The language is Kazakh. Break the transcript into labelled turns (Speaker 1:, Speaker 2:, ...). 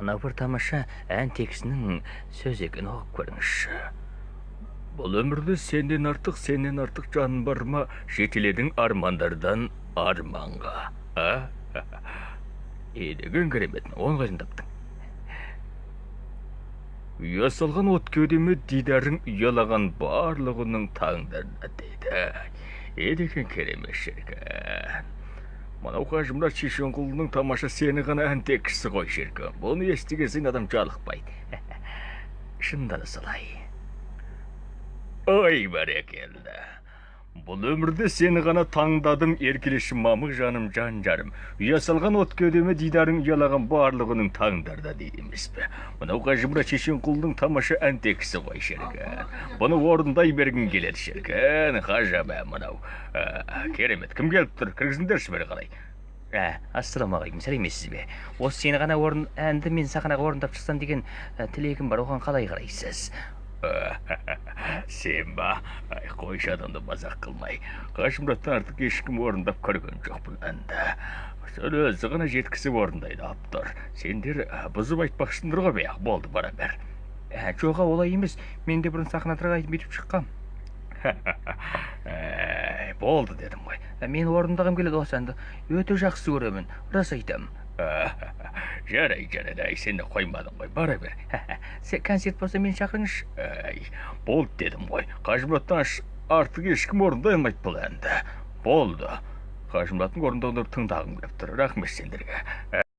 Speaker 1: Мынау бір тамаша ән тексінің сөз екен, оқып көріңізші. Бұл өмірде сенен артық, сенен артық жан бар ма? Жетеледің армандардан арманға. А? Не деген керемет, оны қайдан таптың? Ұя салған от кеудеме дидарың ұялаған барлығының таңдарына дейді. Не деген керемет шіркін. Мынау Қажымұрат Шешенқұлының тамаша сені ғана ән тексі ғой шіркін. Бұны естіген сайын адам жалықпайды. Шынында да солай. Ой, бәрекелді. Бұл өмірде сені ғана таңдадым, еркелеші мамық жаным, жан жарым. Ұя салған от кеудеме дидарың ұялаған барлығының таңдарда дейді емес пе? Мынау Қажымұрат Шешенқұлының тамаша ән тексі ғой шіркін. Бұны орындай бергім келеді шіркін. Ғажап мынау. Керемет. Кім келіп тұр? Кіргізіңдерші бері қарай. Ассалаумағалейкум, сәлеметсіз бе? Осы сені ғана орын әнді мен сахнаға орындап шықсам деген тілегім бар, оған қалай қарайсыз? Сен ба? Ай, қойшы адамды мазақ қылмай. Қажымұраттан артық ешкім орындап көрген жоқ бұл әнді. Сол өзі ғана жеткізіп орындайды автор. Сендер бұзып айтпақшысыңдар ғой бе? Болды, бара бер. Жоға, олай емес. Мен де бұрын сахнадарға айтып бүйтіп шыққам. Болды дедім ғой. Мен орындағым келеді осы әнді. Өте жақсы көремін. Рас айтамын. Жарай, жарай, ай, сен де қоймадың ғой, бара бер. Концерт болса мені шақырыңызшы. Ай, болды дедім ғой. Қажымұраттан артық ешкім орындай алмайды бұл әнді. Болды. Қажымұраттың орындауын тыңдағым келіп тұр. Рахмет сендерге.